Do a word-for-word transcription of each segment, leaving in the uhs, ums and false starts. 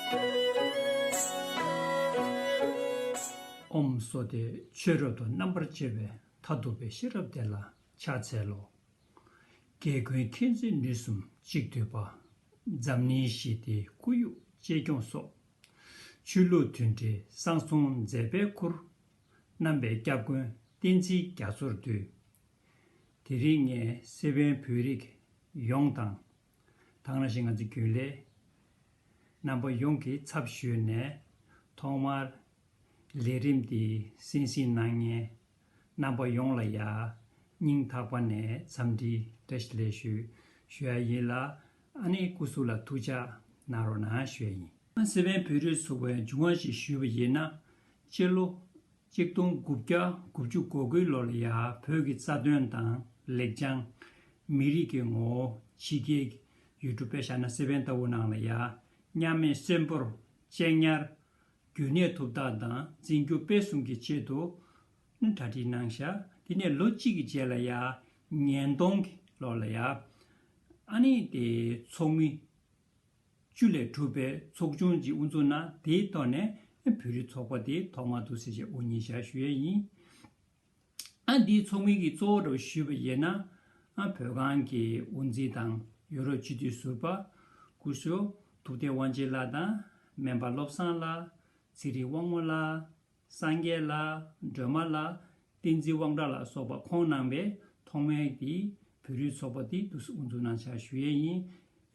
ཨོཾ་སྭ་སྟི། ཆོས་རབ་ཏུ་རྣམ་པར་དཔྱོད་པའི་མཐར་ཐུག་པའི་ཤེས་རབ་དེ་ལ་ཕྱག་འཚལ་ལོ། རྒྱལ་ཀུན་མཁྱེན་བརྩེ་ནུས་གསུམ་གཅིག་བསྡུས་པ། འཛམ་གླིང་ཞི་བདེའི་ཁོར་ཡུག་གཅེས་སྐྱོང་སོགས། ཆོས་ལུགས་མཐུན་སྒྲིལ་གསང་སྲུང་མཛད་པའི་ཁུར། བསྣམས་པའི་སྐྱབས་མགོན་བསྟན་འཛིན་རྒྱ་མཚོར་འདུད། དེ་རིང་ངས་སེ་བན་བོད་རིགས་ཡོངས་དང་། དེ་ནང་བཞིན་ང་ཚོའི་རྒྱུན་ལས་རྣམ་པ་ཡོངས་ཀྱི་ཚབ་ཞུས་ནས། ཐོག་མར་ལས་རིམ་འདི་གསན་གཟིགས་གནང་མཁན་རྣམ་པ་ཡོངས་ལ་ཡ་སྙིང་ཐག་པ་ནས་འཚམས་འདྲི་བཀྲ་ཤིས་བདེ་ལེགས་ཞུ་ཞུ་ཡ་ཡིན་ལ། ཨ་ནི་སྐུ་གཟུགས་ལ་ཐུགས་ཅག་གནང་རོགས་གནང་ཞུ་ཡ་ཡིན། སེ་བན་བོད་རིགས་ཚོགས་པའི་འབྱུང་བ་ཞིག་ཞུས་པ་ཡིན་ན། སྤྱི་ལོ་གཅིག་སྟོང་དགུ་བརྒྱ་དགུ་བཅུ་གོ་དགུའི་ལོ་ལ་ཡ་བོད་ཀྱི་རྩ་དོན་དང་ལེགས་བྱང་། མི་རིགས་ཀྱི་ངོ་བོ། ཕྱི་རྒྱལ་གྱི་ཡུལ་གྲུ་དཔེ་བཞག་ན་སེ་བན་ལྟ་བུ་ནང་ལ་ཡ་མཉམ་མེད་གསོན་པོར་གཅེས་ཉར། རྒྱུན་གནས་ཐུབ་ཐབས་དང་འཛིན་སྐྱོང་སྤེལ་གསུམ་གྱི་ཆེད་དུ་ནི་གྲ་སྒྲིག་གནང་བཞག་དེ་ནས་ལོ་གཅིག་གི་རྗེས་ལ་ཡ་ཉིས་སྟོང་གི་ལོ་ལ་ཡ་ཨ་ནི་དེ་ཚོགས་མི་བཅུ་ལས་གྲུབ་པའི་ཚོགས་ཆུང་ཅིག་དབུ་འཛུགས་གནང་། དེའི་ཐོག་ནས་བོད་རིགས་ཚོགས་པ་དེ་ཐོག་མ་དུ་ཟེར་བྱས་དབུ་བརྙེས་བཞག་ཞུ་ཡས་ཡིན། ཨ་འདིའི་ཚོགས་མི་གི་གཙོ་བོ་འདྲ་བོ་ཞུས་པ་ཡིན་ན། ཨ་བོད་ཁང་གི་དབུ་འཛིན་དང་ཡོ་རོབ་སྤྱི་འཐུས་ཟུར་པ་སྐུ་ཞབས་ཐུབ་བསྟན་དབང་ཆེན་ལགས་དང་སྨན་པ་བློ་བཟང་ལགས། ཚེ་རིང་དབང་མོ་ལགས། སངས་རྒྱས་ལགས། སྒྲོལ་མ་ལགས། བསྟན་འཛིན་དབང་གྲགས་ལ་སོགས་པ་ཁོང་རྣམ་པས་ཐོག་མའི་དེ་བོད་རིགས་ཚོགས་པ་དེ་དུས་སུ་དབུ་འཛུགས་གནང་བཞག་ཞུ་ཡས་ཡིན།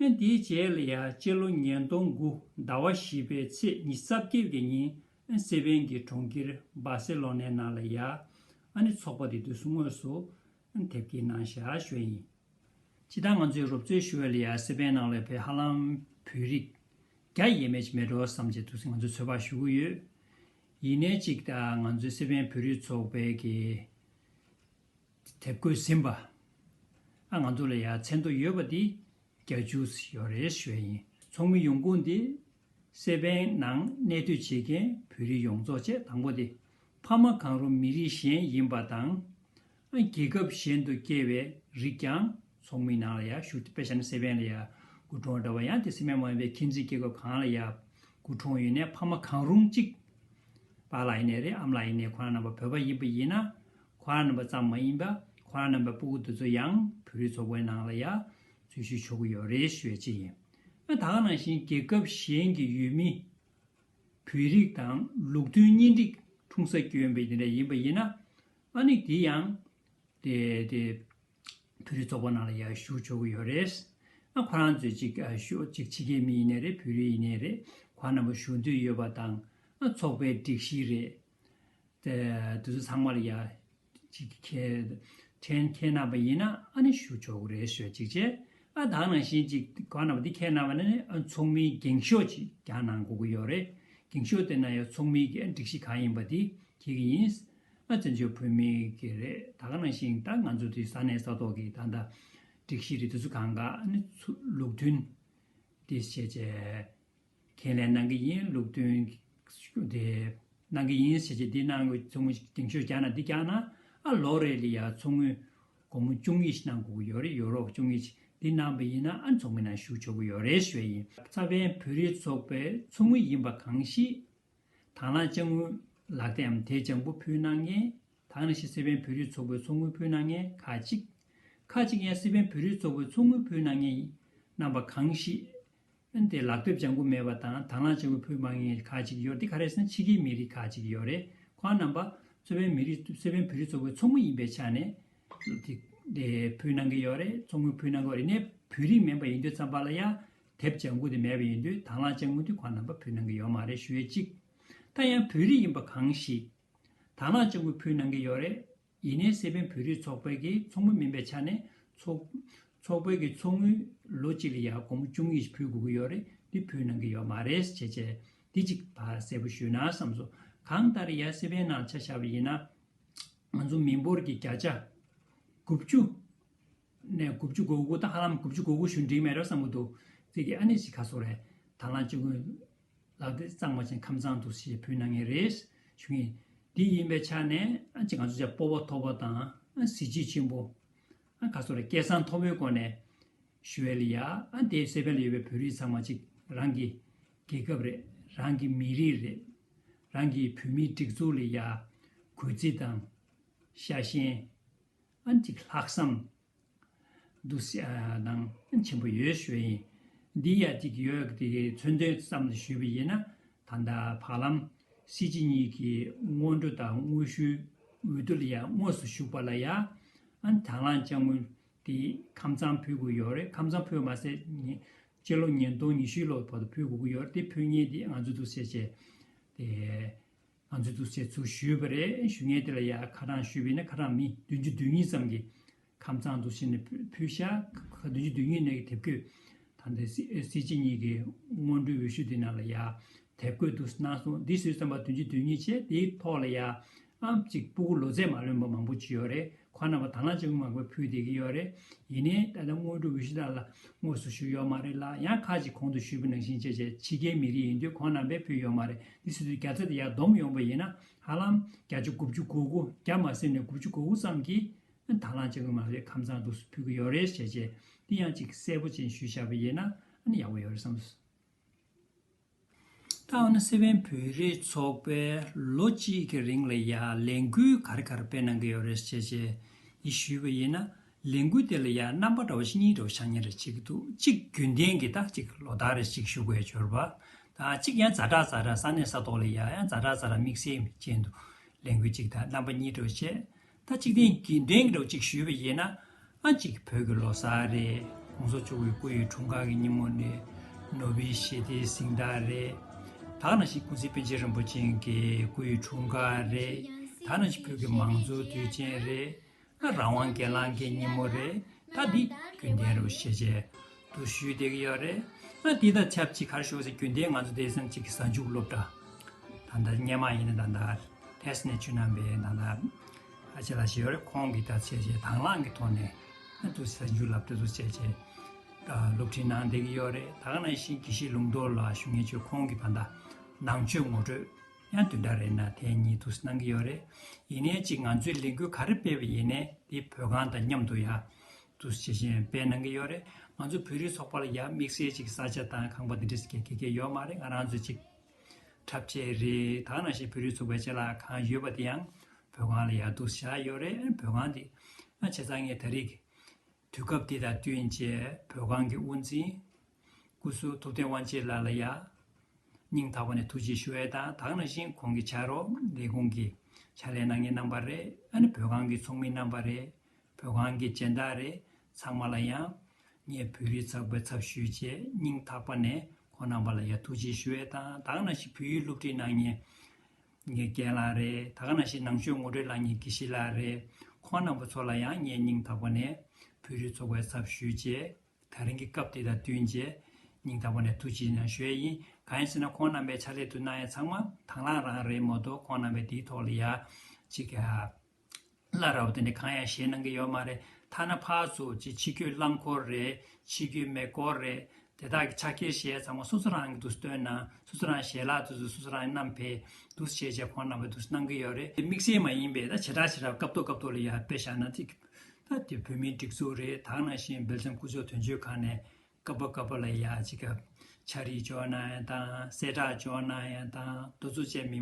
ཨ་དེའི་རྗེས་ལ་ཡ་སྤྱི་ལོ་ཉིས་སྟོང་དགུ་ཟླ་བ་བཞི་པའི་ཚེས་ཉི་ཤུ་རྩ་བརྒྱད་ཀྱི་ཉིན་ཨ་སེ་བན་གྱི་གྲོང་ཁྱེར་སྦར་སེ་ལོ་ནའི་ནང་ལ་ཡ་ཨ་ནི་ཚོགས་པ་དེ་དུས་སུ་དངོས་སུ་ཨ་དེབ་སྐྱེལ་གནང་བཞག་ཞུ་ཡས་ཡིན། སྤྱིར་བཏང་ང་ཚོས་རོབ་ཚོད་ཞུ་བ་ལ་ཡ་སེ་བན་ནང་ལ་བོད་ཧ་ལམ་བོད་རིགས་བརྒྱ་ཡས་མས་ཅིག་མེད་འགྲོ་བསམ་བྱས་དུས་སུ་ང་ཚོས་ཚོད་དཔག་ཞུ་གི་ཡོད། ཡིན་ནའི་ཅིག་ད་ང་ཚོའི་སེ་བན་བོད་རིགས་ཚོགས་པའི་གི་དེབ་འགོད་ཟིན་པ། ཨ་ང་ཚོ་ལ་ཡ་མཚན་ཐོ་ཡོད་པ་འདི་བརྒྱད་ཅུ་ཡོད་རེད་ཞུ་ཡ་ཡིན། ཚོགས་མི་ཡོང་ཁུངས་འདི་སེ་བན་ནང་གནས་སྡོད་བྱེད་མཁན་བོད་རིགས་ཡོངས་རྫོགས་བཅས། དང་པོ་དེ་ཕ་མ་གང་རུང་མི་རིགས་གཞན་ཡིན་པ་དང་། ཨ་རྒྱལ་ཁབ་གཞན་དུ་སྐྱེས་པའི་རིགས་ཀྱང་ཚོགས་མི་ནང་ལ་ཡ་ཞུགས། དཔེ་བཞག་ན་སེ་བན་ལ་ཡ་སྐུ་གྲོངས་འདྲ་བ། ཡང་དེ་སེ་བན་མ་ཡིན་པའི་ཁྱིམ་མཚེས་རྒྱལ་ཁབ་གང་ལ་ཡ་སྐུ་གྲོངས་ཡོད་ནའི་ཕ་མ་གང་རུང་གཅིག་པཱ་ལགས་ཡིན་ནའི་རེད། ཨ་མ་ལགས་ཡིན་ནའི་ཁོ་རང་རྣམ་པ་བོད་པ་ཡིན་པ་ཡིན་ན། ཁོ་རང་རྣམ་པ་ཙམ་མ་ཡིན་པ་ཁོ་རང་རྣམ་པའི་སྤུ་གུ་དེ་ཚོ་ཡང་བོད་རིགས་ཚོགས་པའི་ནང་ལ་ཡ་འཛུལ་ཞུགས་ཆོག་གི་ཡོད་རེད་ཞུ་བ་གཅིག་ཡིན། ཨ་ད་ག་ནང་བཞིན་རྒྱལ་ཁབ་གཞན་གྱི་ཡུལ་མི་བོད་རིགས་དང་ལུགས་མཐུན་གཉེན་སྒྲིག་འཁྲུངས་ས་སྐྱོན་པའི་དེ་འདྲ་ཡིན་པ་ཡིན་ན། ཨ་ནི་དེ་ཡང་དེ་དེ་བོད་རིགས་ཚོགས་པ་ནང་ལ་ཡར་ཞུགས་ཆོག་གི་ཡོད་རེད། ཨ་ཁོ་རང་ཚོས་ཅིག་ཨ་ཞུ་ཅིག་ཕྱི་རྒྱལ་མི་ཡིན་ནའི་རེད། བོད་རིགས་ཡིན་ནའི་རེད། ཁོ་རང་རྣམ་པ་ཞུ་འདོད་ཡོད་པ་དང་། ཨ་ཚོགས་པའི་སྒྲིག་གཞི་རེད། དེ་དེ་ཚོ་ཚང་མ་ལ་ཡ་ཅིག་ཁྱེད་ཁྱེད་ཁྱེད་རྣམ་པ་ཡིན་ན་ཨ་ནི་ཞུ་ཆོག་གི་རེད་ཞུ་ཅིག་བྱས། ཨ་ད་ག་ནང་བཞིན་ཅིག་ཁོ་རང་རྣམ་པ་འདི་ཁྱེད་རྣམ་པ་ནི་ཨ་ཚོགས་མིའི་འགེངས་ཤོག་ཅིག་རྒྱག་གནང་དགོས་ཀྱི་ཡོད་རེད། འགེངས་ཤོག་དེ་ན་ཡ་ཚོགས་མིའི་གི་སྒྲིག་གཞི་གང་ཡིན་པ་དེ་འཁྱེར་གི་ཡིན། ཨ་བཙན་བྱོལ་བོད་མི་གི་རེད། ད་ག་ནང་བཞིན་ད་ང་ཚོ་དེ་ས་གནས་ས་ཐོག་གི་ད་ལྟ་སྒྲིག་གཞི་རེད། དེ་ཚོ་གང་ག་ཨ་ནི་ཚུ་ལུགས་མཐུན་དེ་བྱས་བྱས། ཁས་ལེན་གནང་གི་ཡིན། ལུགས་མཐུན་དེ་གནང་གི་ཡིན་ཟེར་བྱས་འདི་གནང་དགོས། ཚོགས་མི་འགེངས་ཤོག་རྒྱག་ན་འདི་རྒྱག་ན། ཨ་ལོ་རེ་ལ་ཡ་ཚོགས་དངུལ་སྒོར་མོ་བཅུ་གཉིས་ཤིག་གནང་དགོས་ཀྱི་ཡོད་རེད། ཡོ་རོབ་བཅུ་གཉིས་ཤིག་འདི་གནང་པ་ཡིན་ན་ཨ་ཚོགས་མི་ནང་ཞུགས་ཆོག་གི་ཡོད་རེད་ཞུ་བ་ཡིན། ས་བན་བོད་རིགས་ཚོགས་པའི་ཚོགས་དངུལ་ཡིན་པ་གང་ཞིག་དང་བླངས་དཔྱ་དངུལ་ལག་དེབ་དེ་ལྗང་བུ་ཕུལ་གནང་མཁན། ད་ག་ནང་བཞིན་སེ་བན་བོད་རིགས་ཚོགས་པའི་ཚོགས་དངུལ་ཕུལ་གནང་མཁན་ཁག་ཅིག་ཁག་ཅིག་ཡང་སེ་བན་བོད་རིགས་ཚོགས་པའི་ཚོགས་དངུལ་ཕུལ་གནང་མཁན་རྣམ་པ་གང་ཞིག་ཨ་ནི་དེ་ལག་དེབ་ལྗང་གུ་མེད་པ་དང་དང་བླངས་ལྗང་གུ་ཕུལ་མ་མཁན་ཁག་ཅིག་ཡོད། དེ་ག་རེ་ཟེར་ན་ཕྱི་རྒྱལ་མི་རིགས་ཁག་ཅིག་ཡོད་རེད། ཁོང་རྣམ་པ་སེ་བན་མི་རིགས་སེ་བན་བོད་རིགས་ཚོགས་པའི་ཚོགས་མི་ཡིན་པའི་ཆ་ནས་དེ་དེ་ཕུལ་གནང་གི་ཡོད་རེད། ཚོགས་དངུལ་ཕུལ་གནང་གི་ཡོད་རེད། ནས་བོད་རིགས་མིན་པ་ཡིན་དུས་ཙམ་པ་ལ་ཡ་དེབ་ལྗང་གུ་དེ་མེད་པ་ཡིན་དུས་དང་བླངས་ལྗང་གུ་དེ་ཁོང་རྣམ་པ་ཕུལ་གནང་གི་ཡོད་མ་རེད་ཞུ་ཡས་གཅིག་ད་ཡང་བོད་རིགས་ཡིན་པ་གང་ཞིག་དང་བླངས་ལྗང་གུ་ཕུལ་གནང་གི་ཡོད་རེད། ཡིན་ནའི་སེ་བན་བོད་རིགས་ཚོགས་པའི་གི་ཚོགས་མི་མིན་པའི་ཆ་ནས་ཚོགས་ཚོགས་པའི་གི་ཚོགས་དངུལ་ལོ་གཅིག་ལ་ཡ་སྒོར་མོ་བཅུ་གཉིས་ཤིག་ཕུལ་དགོས་ཀྱི་ཡོད་རེད། འདི་ཕུལ་གནང་གི་ཡོད་མ་རེད་ཟེར་བྱས་འདི་གཅིག་ཕར་གསལ་པོ་ཞུས་ན་བསམ་སོང་། གང་ལྟར་ཡ་སེ་བན་ནང་ཆ་བཞག་པ་ཡིན་ན་ང་ཚོ་མི་འབོར་གྱི་བརྒྱ་ཆ་དགུ་བཅུ་ནས་དགུ་བཅུ་གོ་དགུ། ད་ཧ་ལམ་དགུ་བཅུ་གོ་དགུ་ཞུ་འགྲིག་མེད་རེད་བསམ་གྱི་འདུག་ཙི་གི་ཨ་ནི་ཞིག་ག་སོ་རེད། དང་བླངས་ལྗང་གུ་ལག་དེབ་གཙང་མ་ཅན་ཁམས་གཙང་དུ་ཞེས་ཕུལ་གནང་མཁན་རེད་ཞུ་མཁན་འདི་ཡིན་པའི་ཆ་ནས་ཨ་ཅིག་ང་ཚོ་ཅག་སྤོབས་པ་མཐོ་པོ་དང་ཨ་གཟི་བརྗིད་ཆེན་པོ་ཨ་ག་སོ་རེད། སྐད་གསང་མཐོ་པོའི་སྒོ་ནས་ཞུ་བའི་ལ་ཡ་ཨ་དེ་སེ་བན་ལ་ཡོད་པའི་བོད་རིགས་ཚང་མ་ཅིག་རང་གི་ རྒྱལ་ཁབ་རེད། རང་གི་མི་རིགས་རེད། རང་གི་བོད་མིའི་སྒྲིག་འཛུགས་ལ་ཡ་གུས་བརྩི་དང་། ཤ་ཞེན། ཨ་ནི་ཅིག་ལྷག་བསམ་འདུ་ཤེས་ཨ་དང་ཆེན་པོ་ཡོད་ཞུ་ཡིན། འདི་ཡ་ཅིག་ཡོད་དེ་མཚོན་དོན་ཙམ་དུ་ཞུས་པ་ཡིན་ན། ད་ལྟ་བར་ལམ་སྲིད་སྤྱི་གཉིས་ཀྱི་སྔོན་འགྲོ་དང་དངོས་ཞུའི་འོས་བསྡུ་ལ་ཡ་དངོས་སུ་ཞུགས་པ་ལ་ཡ། ཨ་ནི་དང་བླངས་དཔྱ་དངུལ་དེ་ཁམས་ཚང་ཕུལ་དགོས་ཡོད་རེད། ཁམས་ཚང་ཕུལ་མ་ཟད་ཉེ་སྤྱི་ལོ་ཉིས་སྟོང་ཉི་ཤུ་ལོ་བར་དུ་ཕུལ་དགོས་ཀྱི་ཡོད་རེད། དེ་ཕུལ་མཁན་དེ་ང་ཚོ་འདུག་སེ་བྱས་དེ། ང་ཚོས་འདུག་སེ་ཚུར་ཞུས་པ་རེད། ཞུ་མཁན་དེ་ལ་ཡ་ཁ་གྲངས་ཞུས་པ་ཡིན་ན་ཁ་གྲངས་མི་བདུན་ཅུ་དོན་གཉིས་ཙམ་གྱིས་ཁམས་ཚང་འདུག་སེ་ནས་ཕུལ་ཕུལ་ཤག་ཁ་བདུན་ཅུ་དོན་གཉིས་ནས་དེབ་འགོད། ད་ལྟའི་སྲིད་སྲིད་སྤྱི་གཉིས་ཀྱི་སྔོན་འགྲོའི་འོས་ཤོག་དེ་ནང་ལ་ཡ་དེབ་འགོད་འདུག་གནང་སོང་། འདི་བཟོས་ཙམ་པ་བདུན་ཅུ་དོན་གཉིས་བྱས། དེའི་ཐོག་ལ་ཡ་ཨམ་གཅིག་སྤུ་གུ་ལོ་ཚད་མ་ལོན་པ་མང་པོ་ཅིག་ཡོད་རེད། ཁོང་རྣམ་པ་དང་བླངས་དཔྱ་དངུལ་མང་པོ་ཕུལ་བསྡད་ཀྱི་ཡོད་རེད། ཡིན་ནའི་ད་ལྟ་སྔོན་འགྲོ་འོས་གཞི་ནང་ལ་དངོས་སུ་ཞུགས་ཡོད་མ་རེད་ལ། ཡང་ཁག་ཅིག་གོང་དུ་ཞུས་པ་ནང་བཞིན་བྱས་བྱས་ཕྱི་རྒྱལ་མི་རིགས་ཡིན་དུས་ཁོང་རྣམ་པས་ཕུལ་ཡོད་མ་རེད། འདི་སྲིད་དུ་བརྒྱ་ཆ་དེ་ཡར་བསྡོམས་ཡོང་པ་ཡིན་ན་ཧ་ལམ་བརྒྱ་ཆ་དགུ་བཅུ་གོ་དགུ། བརྒྱ་མ་ཟིན་ནས་དགུ་བཅུ་གོ་དགུ་ཙམ་གྱིས་དང་བླངས་དཔྱ་དངུལ་མ་རེད། ཁམས་ཚང་འདུག་སེ་ཕུལ་གྱི་ཡོད་རེད་བྱས་བྱས། འདི་ཡང་ཅིག་གསལ་པོ་ཅན་ཞུས་བཞག་པ་ཡིན་ན་ཨ་ནི་ཡག་པོ་ཡོད་རེད་བསམ་སོང་། ད་འོ་ན་སེ་བན་བོད་རིགས་ཚོགས་པས་ལོ་གཅིག་གི་རིང་ལ་ཡ་ལས་འགུལ་ག་རེ་ག་རེ་སྤེལ་གནང་གི་ཡོད་རེད་ཅེས་བྱས་ཡིན་ཞུས་པ་ཡིན་ན། ལས་འགུལ་དེ་ལ་ཡ་རྣམ་པ་འདྲ་བོ་ཞིག་གཉིས་འདྲ་བོ་ཆགས་ཉེན་རེ་བྱེད་ཀྱི་འདུག་གཅིག་རྒྱུན་ལྡན་གྱི་ད་གཅིག་ལོ་ལྟར་རེ་གཅིག་ཞུ་དགོས་འབྱོར་པ་དང་། གཅིག་ཡང་ཛ་དྲག་ཛ་དྲག་ས་གནས་ས་ཐོག་ལ་ཡ་ཡང་ཛ་དྲག་ཛ་དྲག་དམིགས་བསལ་ཅན་དུ་ལས་འགུལ་གཅིག་དང་རྣམ་པ་གཉིས་འདྲ་བོ་བྱས། ད་གཅིག་དེ་རྒྱུན་ལྡན་གྱི་འདྲ་བོ་གཅིག་ཞུས་པ་ཡིན་ན། ཨ་གཅིག་བོད་ཀྱི་ལོ་གསར་རེད། ༸གོང་ས་མཆོག་གི་སྐུ་ཡི་འཁྲུངས་སྐར་གྱི་ཉིན་མོ་ནས་ནོ་བེལ་ཞི་བདེའི་གཟེངས་རྟགས་རེད། ད་ག་ནང་བཞིན་ཀུན་གཟིགས་པཎ་ཆེན་རིན་པོ་ཆེ་གི་སྐུ་ཡི་འཁྲུངས་སྐར་རེད། ད་ག་ནང་བཞིན་བོད་ཀྱི་མང་གཙོའི་དུས་ཆེན་རེད། ཨ་རང་དབང་སྒེར་ལངས་ཀྱི་ཉིན་མོ་རེད། ད་འདི་རྒྱུན་ལྡན་རུ་ཤེས་བྱས་དུ་ཞུས་བསྡད་ཀྱི་ཡོད་རེད། ཨ་འདི་དང་ཆབས་ཅིག་ག་རེ་ཞུ་ཟེར། རྒྱུན་ལྡན་ང་ཚོ་སྡེ་ཚན་གཅིག་གི་གཟའ་མཇུག་སློབ་གྲྭ། ད་ལྟ་སྔོན་མ་ཡིན་ན་ད་ལྟ་ཐེ་སི་ནས་ཆུ་ནང་པའི་ད་ལྟ་ཨ་ཅེ་ལགས་ཞིག་ཡོད་རེད། ཁོང་གིས་ད་ཆེས་ཆེས་དང་བླངས་ཀྱི་ཐོག་ནས་ཨ་དུ་གཟའ་མཇུག་སློབ་གྲྭ་དུ་ཆེས་ཆེས་སློབ་ཁྲིད་གནང་བསྡད་ཀྱི་ཡོད་རེད། ད་ག་ནང་བཞིན་དགེ་བཤེས་ལུང་རྟོགས་ལགས་ཞུ་མཁན་ཆོས་ཁོང་གིས་ད་ལྟ་ནང་ཆོས་ངོ་སྤྲོད་ཡང་བདུན་ཕྲག་རེ་ན་ཐེངས་གཉིས་དུ་གནང་གི་ཡོད་རེད། ཡིན་ནའི་གཅིག་ང་ཚོས་ལས་འགུལ་ག་རེ་སྤེལ་བ་ཡིན་ནའི་དེ་བོད་ཁང་དང་མཉམ་དུ་ཡ་དུ་ཆེས་ཆེས་སྤེལ་གནང་གི་ཡོད་རེད། ང་ཚོ་བོད་རིགས་ཚོགས་པ་ལ་ཡ་དམིགས་བསལ་གཅིག་ས་ཆ་དང་ཁང་པ་འདི་འདྲ་ཞིག་གི་གེ་གེ་ཡོད་མ་རེད། ང་རང་ཚོ་གཅིག་འཁྲབ་ཆས་རེད། ད་ག་ནང་བཞིན་བོད་རིགས་ཚོགས་པའི་ཆེད་ལ་གང་ཡོད་པ་དེ་ཡང་བོད་ཁང་ལ་ཡར་འདུག་བཞག་ཡོད་རེད། བོད་ཁང་དེ་ང་བྱས་ཙང་ངས་ད་རེས་ཀྱི་དུས་སྐབས་འདི་དང་བསྟུན་བྱས་བོད་ཁང་གི་དབུ་འཛིན་སྐུ་ཟུར་ཐུབ་བསྟན་དབང་ཆེན་ལགས་ལ་ཡ་སྙིང་ཐག་པ་ནས་ཐུགས་རྗེ་ཞུ་ཡས་དང་། ད་ག་ནང་བཞིན་ཁོང་གི་ཕྱག་རོགས་ལས་ཁུངས་ཀྱི་ཕྱག་ལས་གནང་མཁན་རྣམ་པ་རེད། ཨ་ནི་བོད་ཁང་གི་ཚོགས་མི་རྣམ་པ་རེད། བོད་ཁང་གི་སྦྱིན་བདག་རེད། ཚང་མ་ལ་ཡང་ངས་བོད་རིགས་ཚོགས་པའི་ཚབ་ཞུས་བྱས་སྙིང་ཐག་པ་ནས་ཁོང་རྣམ་པ་ལ་ཡང་ཐུགས་རྗེ་ཞུ་ཡས་དང་། ད་ག་ནང་བཞིན་བོད་ཡིག་སློབ་ཁྲིད་གནང་མཁན་ངའི་རྒན་ལགས་རེད། ད་ག་ནང་བཞིན་ནང་ཆོས་ངོ་སྤྲོད་གནང་མཁན་དགེ་བཤེས་ལགས་རེད། ཁོང་རྣམ་པ་ཚོ་ལ་ཡང་ངས་སྙིང་ཐག་པ་ནས་བོད་རིགས་ཚོགས་པའི་ཚབ་ཞུས་བྱས་ད་རིང་གི་སྐབས་དེ་དང་བསྟུན་བྱས་སྙིང་ཐག་པ་ནས་ཐུགས་རྗེ་གནང་ཞུ་ཡས་ཡིན། གང་ཡིན་ཟེར་ན་ཁོང་རྣམ་པའི་ཕྱག་ལས་དུ་གནང་ཡས་ཚང་མ་དང་བླངས་རང་རེད་མ་གཏོགས་ཁོང་རྣམ་པས་དེའི་ཐོག་ལ་ཡ་ཅིག་ག་བླ་རབས་དེ་འདྲ་གང་ཡང་བཞེས་གནང་གི་ཡོད་མ་རེད། ཐ་ན་ཕར་ཚུར་ཅིག་ཕྱི་སྐྱོད་རླངས་འཁོར་རེད། ཕྱི་སྐྱོད་མེ་འཁོར་རེད། དེ་དག་གི་ཕྱག་འཁྱེར་བཞེས་ཚང་མ་སོ་སོ་རང་གི་འདུག་སྟོན་ན་སོ་སོ་རང་ཞལ་ལག་དེ་ཚོ་སོ་སོ་རང་བསྣམས་ཕེབས་འདུག་བྱས་བྱས་ཁོང་རྣམ་པས་འདུག་གནང་གི་ཡོད་རེད། དམིགས་བསལ་མ་ཡིན་པའི་ད་བྱེ་བྲག་བྱེ་བྲག་སྐབས་ཐོག་སྐབས་ཐོག་ལ་ཡར་དཔེ་བཞག་ན་ཅིག་ད་དེ་བོད་མིའི་སྒྲིག་འཛུགས་རེད། ད་ག་ནང་བཞིན་སྦེལ་ཇམ་སྐུ་ཕྱོགས་དོན་གཅོད་ཁང་ནས་སྐབས་པ་སྐབས་པ་ལ་ཡ་ཅིག་ག་ཕྱག་བྲིས་འབྱོར་གནང་ཡ་དང་གསལ་བསྒྲགས་འབྱོར་གནང་ཡ་དང་དེ་ཚོ་བྱས་མི།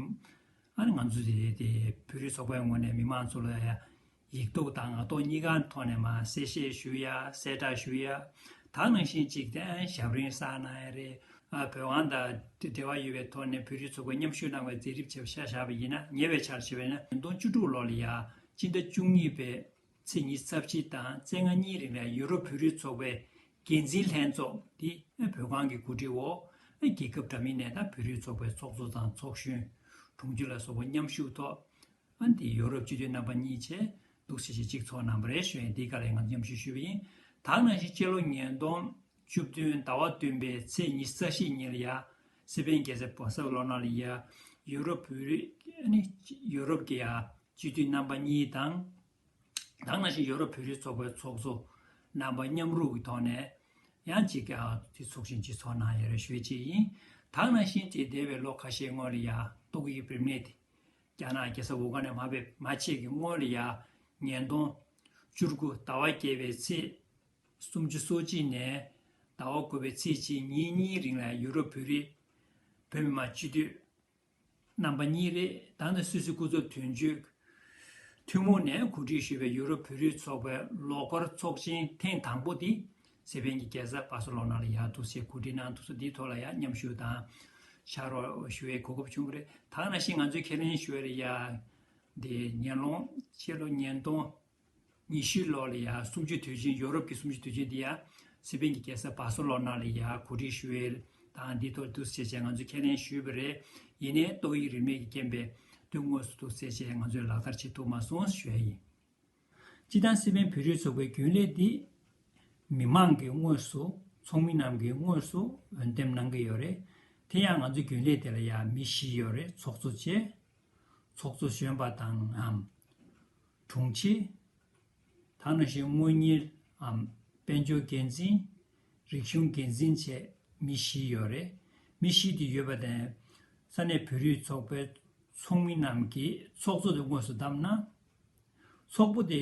ཨ་ནི་ང་ཚོ་དེ་དེ་བོད་རིགས་ཚོགས་པའི་ངོས་ནས་མི་མང་ཚོ་ལ་ཡ་ཡིག་ཐོག་དང་ངག་ཐོག་གཉིས་ཀ་ཐོག་ནས་མར་གསལ་བཤད་ཞུ་ཡ་གསལ་བསྒྲགས་ཞུ་ཡ། ད་ནང་བཞིན་ཅིག་དེ་ཞབས་རིམ་བསགས་གནང་ཡ་རེད། ཨ་བོད་ཁང་དང་དེ་འབྲེལ་བ་ཡོད་པའི་ཐོག་ནས་བོད་རིགས་ཚོགས་པས་མཉམ་ཞུགས་གནང་བའི་མཛད་རིམ་བྱས་པ་ཆ་བཞག་པ་ཡིན་ན་ཉེ་བའི་ཆར་བྱས་པ་ཡིན་ན་ཉིས་སྟོང་བཅུ་དྲུག་ལོ་ལ་ཡ་སྤྱི་ཟླ་བཅུ་གཉིས་པའི་ཚེས་ཉི་ཤུ་རྩ་བཞི་དང་ཚེས་ལྔ་གཉིས་རིང་ལ་ཡུ་རོབ་བོད་རིགས་ཚོགས་པའི་འགན་འཛིན་ལྷན་ཚོགས་འདི་བོད་ཁང་གི་གོ་སྒྲིག་འོག་རྒྱལ་ཁབ་འདྲ་མིན་ནས་ད་བོད་རིགས་ཚོགས་པའི་ཚོགས་གཙོ་དང་ཚོགས་གཞོན་དྲུང་ཆེ་ལ་སོགས་པ་མཉམ་ཞུགས་ཐོག་ཨ་འདི་ཡོ་རོབ་སྤྱི་འཐུས་རྣམ་པ་གཉིས་བྱས་འདུག་སེ་ཞིག་གཅིག་ཚོགས་གནང་བ་རེད་ཞུ་ཡིན། འདིའི་སྐབས་ལ་ང་མཉམ་ཞུགས་ཞུས་པ་ཡིན། ད་ནང་བཞིན་སྤྱི་ལོ་ཉིས་སྟོང་བཅུ་བདུན་ཟླ་བ་བདུན་པའི་ཚེས་ཉི་ཤུ་རྩ་བཞི་ཉིན་ལ་ཡ་སི་པན་རྒྱལ་སའི་བྷ་སེ་ལོ་ན་ལ་ཡ་ཡུ་རོབ་བོད་རིགས་ཨ་ནི་ཡུ་རོབ་ཀྱི་ཡ་སྤྱི་འཐུས་རྣམ་པ་གཉིས་དང་། ད་ག་ནང་བཞིན་ཡོ་རོབ་བོད་རིགས་ཚོགས་པའི་ཚོགས་གཙོ་རྣམ་པ་མཉམ་རུབ་ཀྱི་ཐོག་ནས་ཡང་གཅིག་ཀྱང་དེ་ཚོགས་ཆེན་གཅིག་ཚོགས་གནང་ཡ་རེ་ཞུ་ཡས་ཅིག་ཡིན། ད་ག་ནང་བཞིན་དེ་འདས་པའི་ལོ་ཁ་ཤས་སྔོན་ལ་ཡ་ཏོག་དབྱིབས་རིམས་ནད་དེ་རྒྱ་ནག་རྒྱལ་ས་ཝུ་ཧན་ནས་མ་ཕེབས་མ་ཕྱེད་ཀྱི་སྔོན་ལ་ཡ་ཉིས་སྟོང་བཅུ་དགུ་ཟླ་བ་བརྒྱད་པའི་ཚེས་སུམ་ཅུ་སོ་གཅིག་ནས་ཟླ་བ་དགུ་པའི་ཚེས་གཅིག་ཉིན་གཉིས་རིང་ལ་ཡུ་རོབ་བོད་རིགས་ བོད་མི་མང་སྤྱི་འཐུས་རྣམ་པ་གཉིས་རེད། ད་ནི་སུད་སི་སྐུ་ཚབ་དོན་གཅོད་ཐུན་མོང་ནས་གོ་སྒྲིག་ཞུས་པའི་ཡུ་རོབ་བོད་རིགས་ཚོགས་པའི་ལོ་འཁོར་ཚོགས་ཆེན་ཐེངས་དང་པོ་དེ་སེ་པན་གྱི་རྒྱལ་ས་བྷ་སེ་ལོ་ན་ལ་ཡར་འདུག་སེ་གོ་སྒྲིག་གནང་འདུག་སོ། འདིའི་ཐོག་ལ་ཡང་མཉམ་ཞུགས་དང་ཕྱག་རོགས་ཞུ་བའི་གོ་སྐབས་བྱུང་བ་རེད། ད་ག་ནང་བཞིན་ང་ཚོས་ཁས་ལེན་ཞུ་བ་རེད། ཡ་འདི་ཉེ་ལོང་ཕྱི་ལོ་ཉིས་སྟོང་ཉི་ཤུ་ལོ་ལ་ཡ་གསུམ་བཅུའི་དུས་ཆེན། ཡོ་རོབ་ཀྱི་གསུམ་བཅུའི་དུས་ཆེན་འདི་ཡ་སེ་པན་གྱི་རྒྱལ་ས་བྷ་སེ་ལོ་ན་ལ་ཡ་གོ་སྒྲིག་ཞུ་ཡས་དང་འདི་ཐོག་འདུག་སེ་བྱས་ང་ཚོས་ཁས་ལེན་ཞུས་པ་རེད། ཡིན་ནའི་ཏོག་དབྱིབས་རིམས་ནད་ཀྱི་རྐྱེན་པས་དུས་དངོས་སུ་འདུག་སེ་བྱས་ང་ཚོས་ལག་བསྟར་བྱེད་ཐུབ་མ་སོང་ཞུ་ཡ་ཡིན། སྤྱིར་བཏང་སེ་པན་བོད་རིགས་ཚོགས་པའི་རྒྱུན་ལས་འདི་མི་མང་གིས་དངོས་སུ་ཚོགས་མི་རྣམས་ཀྱིས་དངོས་སུ་འོས་འདེམས་གནང་གི་ཡོད་རེད། དེ་ཡང་ང་ཚོའི་རྒྱུན་ལས་དེ་ལ་ཡང་མི་བཞི་ཡོད་རེད། ཚོགས་གཙོ་བཅས། ཚོགས་གཙོ་གཞོན་པ་དང་འམ་དྲུང་ཆེ། ད་ནང་བཞིན་དངུལ་གཉེར་འམ་དཔལ་འབྱོར་འགན་འཛིན། རིག་གཞུང་འགན་འཛིན་བཅས་མི་བཞི་ཡོད་རེད། མི་བཞི་དེ་ཡོད་པ་དང་། ས་གནས་བོད་རིགས་ཚོགས་པའི་ཚོགས་མི་རྣམས་ཀྱིས་ཚོགས་གཙོ་དེ་དངོས་སུ་བདམས་ན། ཚོགས་པ་དེ་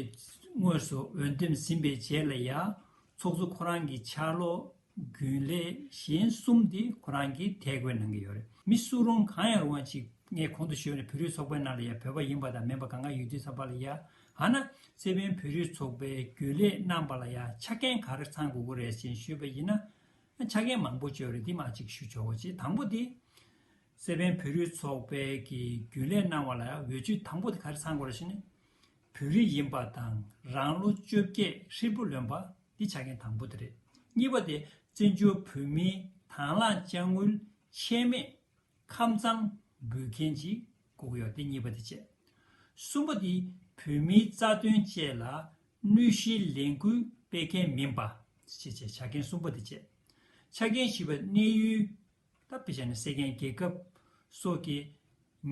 དངོས་སུ་འོས་འདེམས་ཟིན་པའི་རྗེས་ལ་ཡང་ཚོགས་གཙོ་ཁོ་རང་གི་ཕྱག་ལོགས་རྒྱུན་ལས་གཞན་གསུམ་དེ་ཁོ་རང་གིས་དེ་བཀོད་གནང་གི་ཡོད་རེད། མི་སུ་རུང་གང་ཡང་རུང་བ་ཅིག་ངས་གོང་དུ་ཞུས་ནས་བོད་རིགས་ཚོགས་པའི་ནང་ལ་ཡང་བོད་པ་ཡིན་པ་དང་མིན་པ་གང་ག་ཡོད་དུས་ཙམ་པ་ལ་ཡ། ཨ་ན་སེ་པན་བོད་རིགས་ཚོགས་པའི་རྒྱུན་ལས་གནང་བ་ལ་ཡ་ཆ་རྐྱེན་ག་རེ་ཚང་དགོས་ཀྱི་རེད་ཅེས་ཞུས་པ་ཡིན་ན། ཆ་རྐྱེན་མང་པོ་ཅིག་ཡོད་རེད། འདི་མ་གཅིག་ཞུ་ཆོག་གོ་ཅེས། དང་པོ་དེ། སེ་པན་བོད་རིགས་ཚོགས་པའི་གི་རྒྱུན་ལས་གནང་བ་ལ་འོས་ཆོས་དང་པོ་དེ་ག་རེ་ཚང་དགོས་རེད་ཟེར་ན། བོད་རིགས་ཡིན་པ་དང་རང་ལོ་བཅོ་བརྒྱད་ཧྲིལ་པོ་ལོན་པ་འདི་ཆ་རྐྱེན་དང་པོ་དེ་རེད། གཉིས་པ་དེ་བཙན་བྱོལ་བོད་མིའི་དང་བླངས་དཔྱ་དངུལ་ཆད་མེད་ཁམས་གཙང་འབུལ་མཁན་ཅིག་དགོས་ཀྱི་ཡོད། དེ་གཉིས་པ་དེ་བྱས། གསུམ་པ་དེ་བོད་མིའི་རྩ་དོན་བཅས་ལ་གནོད་གཞིའི་ལས་འགུལ་སྤེལ་མཁན་མིན་པ་ཞེས་བྱས་ཆ་རྐྱེན་གསུམ་པ་དེ་བྱས། ཆ་རྐྱེན་བཞི་པ་གནས་ཡུལ། ད་དཔེ་བྱས་ན་སེ་ཀན་རྒྱལ་ཁབ་སོགས་ཀྱི་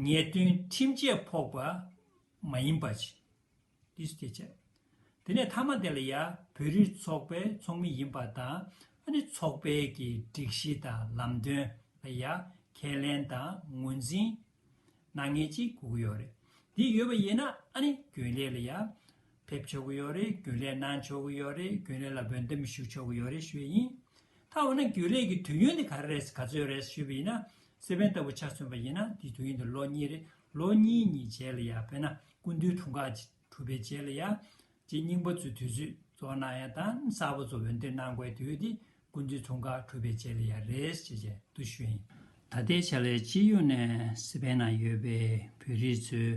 ཉེས་དོན་ཁྲིམས་ཆད་ཕོག་པ་མ་ཡིན་པ་ཅིག་འདི་སུ་དེ་བྱས། དེ་ནས་མཐའ་མ་དེ་ལ་ཡ་བོད་རིགས་ཚོགས་པའི་ཚོགས་མི་ཡིན་པ་དང་ཨ་ནི་ཚོགས་པའི་གི་སྒྲིག་གཞི་དང་ལམ་སྟོན་ལ་ཡ་ཁས་ལེན་དང་ངོས་འཛིན་གནང་མཁན་ཅིག་དགོས་ཀྱི་ཡོད་རེད། འདི་ཡོད་པ་ཡིན་ན་ཨ་ནི་རྒྱུན་ལས་ལ་ཡ་ཕེབས་ཆོག་གི་ཡོད་རེད། རྒྱུན་ལས་གནང་ཆོག་གི་ཡོད་རེད། རྒྱུན་ལས་ལ་འོས་འདེམས་ཞུ་ཆོག་གི་ཡོད་རེད་ཞུ་ཡ་ཡིན། ད་འོ་ན་རྒྱུན་ལས་ཀྱི་དུས་ཡུན་དེ་ག་རེ་རེད་ག་ཚོད་རེད་ཞུས་པ་ཡིན་ན། སེ་པན་ལྟ་བུ་ཆ་མཚོན་པ་ཡིན་ན་དེ་དུས་ཡུན་དེ་ལོ་གཉིས་རེད། ལོ་གཉིས་གཉིས་རྗེས་ལ་ཡ་དཔེར་ན་སྐུ་མདུན་དྲུང་ཁག་གྲུབ་པའི་རྗེས་ལ་ཡ། རྗེ་རྙིང་པ་ཚོའི་དུས་ཚོད་རྫོགས་གནང་ཡ་དང་གསར་པ་ཚོ་འོས་འདེམས་གནང་དགོས་དུས་དེ་སྐུ་མདུན་དྲུང་ཁག་གྲུབ་པའི་རྗེས་ལ་ཡ་རེད་ཅེས་བྱས་འདུག་ཞུ་ཡིན། ད་ལྟའི་ཆ་ལས་སྤྱི་ཡོངས་ནས་སེ་པན་ནང་ཡོད་པའི་བོད་རིགས་ཚོའི་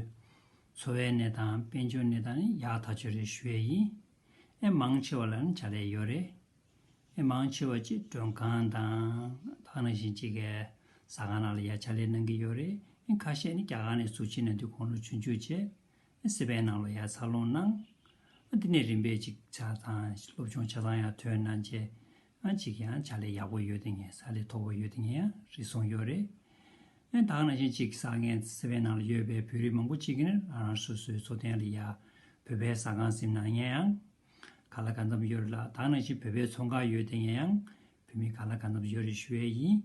འཚོ་བའི་གནས་སྟངས་དཔལ་འབྱོར་གནས་སྟངས་ནི་ཡག་ཐག་ཆོད་རེད་ཞུ་ཡས་ཡིན། ཨེ་མང་ཆེ་བ་ལ་ནི་བྱ་ལས་ཡོད་རེད། ཨེ་མང་ཆེ་བ་ཅིག་མགྲོན་ཁང་དང་ད་ག་ནང་བཞིན་ཅིག་གི་ཟ་ཁང་ནང་ལ་ཡ་བྱ་ལས་གནང་གི་ཡོད་རེད། ཨེ་ཁ་ཤས་ནི་རྒྱ་གར་ནས་ཚུར་ཕྱིན་ནས་དུས་དགུང་ལོ་ཆུང་ཆུང་བྱས། ཨེ་སེ་པན་ནང་ལ་ཡ་འཚར་ལོངས་གནང་། ཨེ་དེ་ནས་རིམ་པས་ཅིག་ཆ་ཚང་སློབ་སྦྱོང་ཆ་ཚང་ཡང་ཐོན་གནང་བྱས། ཨ་ཅིག་ཡང་བྱ་ལས་ཡག་པོ་ཡོད་དེ་ངས་ས་ལས་མཐོ་པོ་ཡོད་དེ་ངས་ཡང་རེ་ཟུང་ཡོད་རེད། ཨེ་ད་ག་ནང་བཞིན་ཅིག་ས་ངན་སེ་པན་ནང་ལ་ཡོད་པའི་བོད་རིགས་མང་པོ་ཅིག་གིས་ནི་རང་རང་སོ་སོའི་འཚོ་རྟེན་ལ་ཡ་བོད་པའི་ཟ་ཁང་ཟིན་ན་ངས་ཡང་ག་ལ་ག་འཚམ་ཡོད་རེད་ལ། ད་ག་ནང་བཞིན་བོད་པའི་ཚོང་ཁང་ཡོད་དེ་ངས་ཡང་བོད་མི་ག་ལ་ག་འཚམ་ཡོད་རེད་ཞུ་ཡས་ཡིན།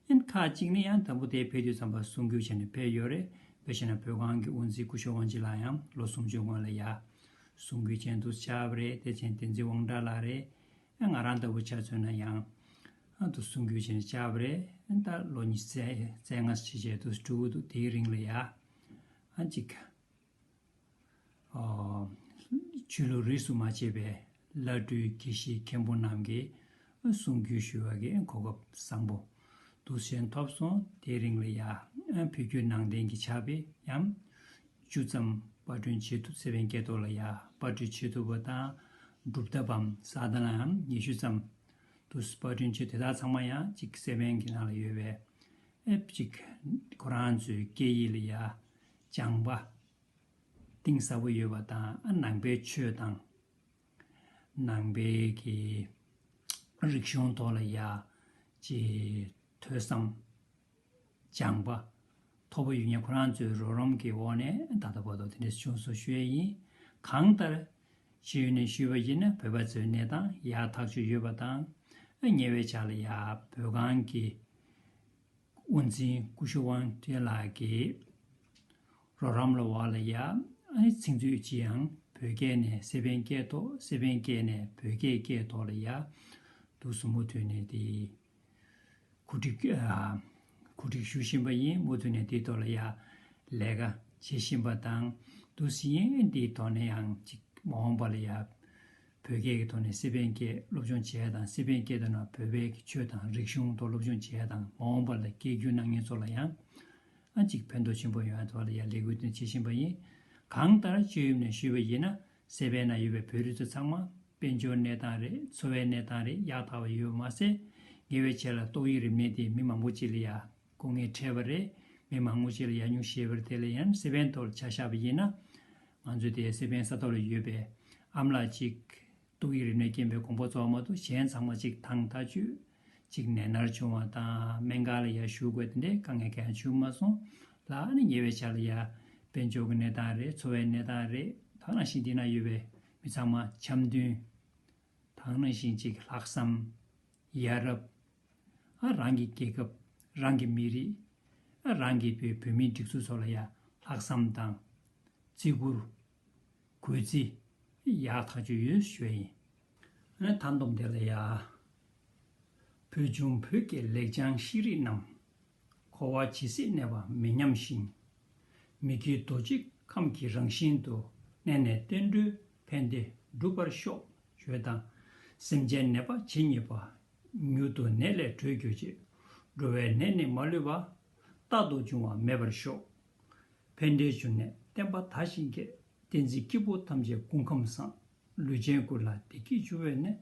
ཨེ་ཁག་ཅིག་ནི་ཡང་དང་པོ་དེ་ཕེབས་དུས་ཙམ་པ་གསུང་སྐྱོར་བྱས་ནས་ཕེབས་ཡོད་རེད། དཔེ་བྱས་ན་བོད་ཁང་གི་དབུ་འཛིན་སྐུ་ཞབས་དབང་ཆེན་ལགས་ཡང་ལོ་སུམ་ཅུ་སྔོན་ལ་ཡ་གསུང་སྐྱོར་བྱས་འདུག་བཅར་བ་རེད། དེ་བྱས་བསྟན་འཛིན་དབང་གྲགས་ལགས་རེད། ང་རང་ལྟ་བུ་ཆ་མཚོན་ན་ཡང་ཨ་དུ་གསུང་སྐྱོར་བྱས་ནས་བཅར་བ་རེད། ད་ལོ་ཉི་ཤུ་རྩ་རྩ་ལྔ་ཕྱིན་བྱས་དུ་འགྲོ་གི་འདུག་དེའི་རིང་ལ་ཡ་ཨ་ཅིག་ཨ་ཆོས་ལུགས་རིས་སུ་མ་ཆད་པའི་བླ་སྤྲུལ་དགེ་བཤེས་མཁན་པོ་རྣམས་ཀྱིས་གསུང་སྐྱོར་ཞུ་བ་གི་གོ་སྐབས་བཟང་པོ་འདུག་སེ་ཐོབ་སོང་། དེའི་རིང་ལ་ཡ་བོད་བརྒྱུད་ནང་བསྟན་གྱི་ཕྱག་དཔེ་ཡང་བཅུ་ཙམ་པར་སྐྲུན་བྱེད་ཐུབ། སེ་པན་སྐད་ཐོག་ལ་ཡ་པར་སྐྲུན་བྱེད་ཐུབ་པ་དང་། སྒྲུབ་ཐབས་བམ་ས་དང་ལའང་ཉི་ཤུ་ཙམ་དུ་པར་སྐྲུན་བྱེད། དེ་དག་ཚང་མ་ཡང་གཅིག་སེ་པན་གྱི་ནང་ལ་ཡོད་པའི་ཨེ་གཅིག་ཁོ་རང་ཚོའི་སྐད་ཡིག་ལ་ཡ་སྦྱང་པ་གཏིང་ཟབ་པོ་ཡོད་པ་དང་། ཨ་ནང་པའི་ཆོས་དང་ནང་པའི་གི་རིག་གཞུང་ཐོག་ལ་ཡ་ཅིག་ཐོས་བསམ་སྦྱང་པ་མཐོ་པོ་ཡོད་མཁན་ཁོ་རང་ཚོའི་རོགས་རམ་གྱི་འོག་ནས་ད་ལྟ་བར་དུ་དེ་འདྲ་བྱུང་སོང་ཞུ་ཡས་ཡིན། གང་ལྟར་ཞུས་ནས་ཞུས་པ་ཡིན་ན་བོད་པ་ཚོའི་གནས་སྟངས་ཡག་ཐག་ཆོད་ཡོད་པ་དང་། ཉེ་བའི་ཆར་ལ་ཡ་བོད་ཁང་གི་དབུ་འཛིན་སྐུ་ཞབས་དབང་ཆེན་ལགས་ཀྱི་རོགས་རམ་ལ་འོག་ལ་ཡ་ཨ་ནི་ཚིག་མཛོད་ཅིག་ཡང་བོད་སྐད་ནས་སེ་པན་སྐད་ཐོག་སེ་པན་སྐད་ནས་བོད་སྐད་སྐད་ཐོག་ལ་ཡ་དུ་ཟུར་མོ་བཏོན་ནས་དེ་གོ་སྒྲིག་ཨ་ གོ་སྒྲིག་ཞུ་བཞིན་པ་ཡིན། མུ་མཐུད་ནས་དེའི་ཐོག་ལ་ཡ་ལས་ཀ་བྱེད་བཞིན་པ་དང་། འདུག་སེ་ཡིན། དེའི་ཐོག་ནས་ཡང་ཅིག་མ་འོངས་པ་ལ་ཡ་བོད་སྐད་ཀྱི་ཐོག་ནས་སེ་པན་སྐད་སློབ་སྦྱོང་བྱེད་ཡ་དང་། སེ་པན་སྐད་དུ་ན་བོད་པའི་གི་ཆོས་དང་རིག་གཞུང་ཐོག་སློབ་སྦྱོང་བྱེད་ཡ་དང་། མ་འོངས་པ་ལ་སྐད་སྒྱུར་གནང་མཁན་ཚོ་ལ་ཡང་ཨ་ཅིག་ཕན་ཐོགས་ཆེན་པོ་ཡོང་ཡ་ཐོག་ལ་ཡ་ལས་འགུལ་དེ་བྱེད་བཞིན་པ་ཡིན། གང་ལྟར་སྤྱི་ཡོངས་ནས་ཞུས་པ་ཡིན་ན། སེ་པན་ན་ཡོད་པའི་བོད་རིགས་ཚོ་ཚང་མ་དཔལ་འབྱོར་གནས་སྟངས་རེད། འཚོ་བའི་གནས་སྟངས་རེད། ཡག་ཐག་པ་ཡོད་པ་མ་ཟད། ཉེ་བའི་ཆར་ལ་ཏོག་དབྱིབས་རིམས་ནད་དེ་མི་མང་པོ་ཅིག་ལ་ཡ་སྐུ་ངལ་འཕྲད་པ་རེད། མི་མང་པོ་ཅིག་ལ་ཡ་སྨྱུག་བཞེས་པ་རེད། དེ་ལ་ཡང་སེ་པན་ཐོག་ལ་ཆ་བཞག་པ་ཡིན་ན། ང་ཚོ་དེ་སེ་པན་ས་ཐོག་ལ་ཡོད་པའི་ཨ་མ་ལགས་ཅིག་ཏོག་དབྱིབས་རིམས་ནད་རྐྱེན་པས་དགོངས་པ་རྫོགས་མ་གཏོགས། གཞན་ཚང་མ་ཅིག་ཐང་ཐག་ཆོད་ཅིག་ནད་མནར་བྱུང་བ་དང་། སྨན་ཁང་ལ་ཡ་བཞུགས་དགོས་དེ་འདྲའི་དཀའ་ངལ་གང་ཡང་བྱུང་མ་སོང་། ལ་ཨ་ནི་ཉེ་བའི་ཆར་ལ་ཡ་དཔལ་འབྱོར་གྱི་གནས་སྟངས་རེད། འཚོ་བའི་གནས་སྟངས་རེད། ད་ནང་བཞིན་འདི་ན་ཡོད་པའི་མི་ཚང་མ་འཆམ་མཐུན། ད་ནང་བཞིན་ཅིག་ལྷག་བསམ། ཡ་རབས། ཨ་རང་གི་རྒྱལ་ཁབ། རང་གི་མི་རིགས། ཨ་རང་གི་བོད་བོད་མིའི་སྒྲིག་འཛུགས་སོགས་ལ་ཡ་ལྷག་བསམ་དང་། བརྩི་བཀུར། གུས་བརྩི། ཡག་ཐག་ཆོད་ཡོད་ཞུ་ཡ་ཡིན། ཨ་ནི་ད་དུང་དེ་ལ་ཡ། བོད་ལྗོངས་བོད་ཀྱི་ལེགས་བྱང་ཤེས་རིག་རྣམས། འཁོར་བ་ཇི་སྲིད་གནས་པ་མི་ཉམས་ཤིང་། མི་སྐྱེ་རྡོ་རྗེ་ཁམས་ཀྱི་རང་བཞིན་དུ། གནས་ནས་བསྟན་འགྲོའི་ཕན་བདེ་འགྲུབ་པར་ཤོག་ཞུ་ཡ་དང་། སེམས་ཅན་ནད་པ་ཇི་སྙེད་པ། མྱུར་དུ་ནད་ལས་གྲོལ་གྱུར་ཅིག། འགྲོ་བའི་ནད་ནི་མ་ལུས་པ། རྟག་ཏུ་འབྱུང་བ་མེད་པར་ཤོག། ཕན་བདེའི་འབྱུང་གནས་བསྟན་པ་དར་ཞིང་རྒྱས། བསྟན་འཛིན་སྐྱེས་བུ་ཐམས་ཅད་སྐུ་ཁམས་བཟང་། ལུས་ཅན་ཀུན་ལ་བདེ་སྐྱིད་འབྱུང་བའི་གནས།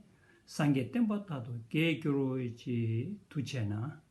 སངས་རྒྱས་བསྟན་པ་དར་དུ་རྒྱས་གྱུར་ཅིག། ཐུགས་རྗེ་གནང་།